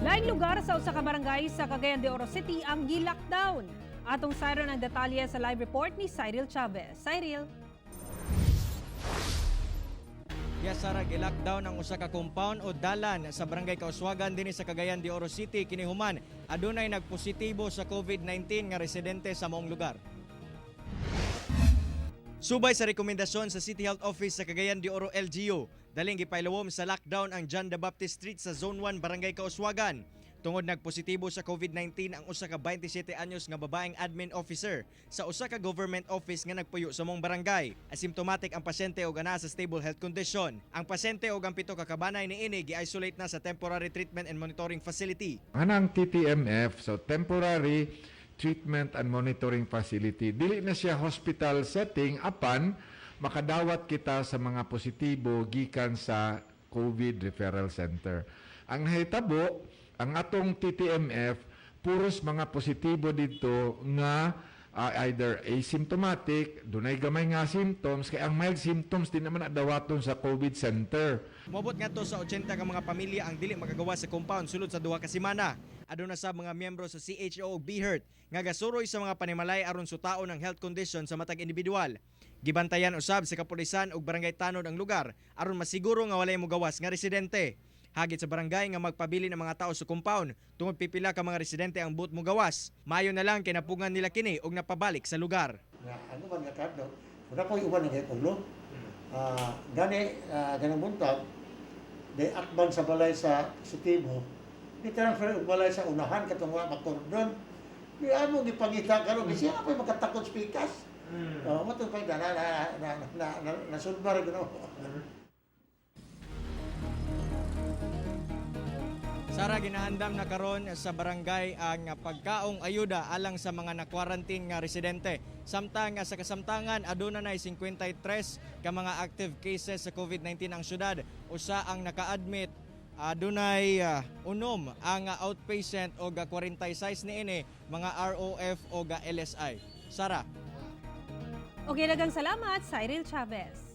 Laing lugar sa usa ka barangay sa Cagayan de Oro City ang gi-lockdown. Atong sayran ang detalye sa live report ni Cyril Chavez. Cyril. Yes, Sara, gi-lockdown ang usa ka compound o dalan sa Barangay Kauswagan dinhi sa Cagayan de Oro City kinihuman adunay nagpositibo sa COVID-19 nga residente sa maong lugar. Subay sa rekomendasyon sa City Health Office sa Cagayan de Oro LGU, daling gipailawom sa lockdown ang John the Baptist Street sa Zone 1, Barangay Kauswagan. Tungod nagpositibo sa COVID-19 ang usa ka 27 anyos nga babaeng admin officer sa usa ka government office nga nagpuyo sa maong barangay. Asymptomatic ang pasyente og ana sa stable health condition. Ang pasyente og ang pito ka kabanay niini gi-isolate na sa temporary treatment and monitoring facility. Anang TTMF, so Temporary Treatment and Monitoring Facility. Dili na siya hospital setting apan makadawat kita sa mga positibo gikan sa COVID Referral Center. Ang nahitabo, ang atong TTMF puros mga positibo dito nga either asymptomatic, dunay gamay nga symptoms, kay ang mild symptoms di naman na dawaton sa COVID center. Moabot ngadto sa 80 ka mga pamilya ang dili makagawas sa compound sulod sa 2 ka semana. Aduna sa mga miyembro sa CHO ug BHERT nga gasuroy sa mga panimalay aron sutaon ang health condition sa matag individual. Gibantayan usab sa kapulisan ug barangay tanod ang lugar aron masiguro nga walay mogawas nga residente. Hagit sa barangay nga magpabilin ang mga tao sa compound tungod pipila ka mga residente ang buot mogawas. Maayo na lang kay napugngan nila kini ug napabalik sa lugar. Nga ano man nga kadto wala ko uban ng ulo. Gani ganang buntag di akban sa balay sa positibo, di transfer og balay sa unahan katong wa makordon. Di amo gipangita karon kasi ako makatakot sa pikas. Oh, mo pa na na na na na, na, nasudbar gino. Sara, ginaandam na karon sa barangay ang pagkaong ayuda alang sa mga na-quarantine nga residente. Samtang sa kasamtangan aduna nay 53 ka mga active cases sa COVID-19 ang syudad. Usa ang naka-admit, adunay 6 ang outpatient og 46 niini mga ROF o LSI. Sara. Okay, daghang salamat, Cyril Chavez.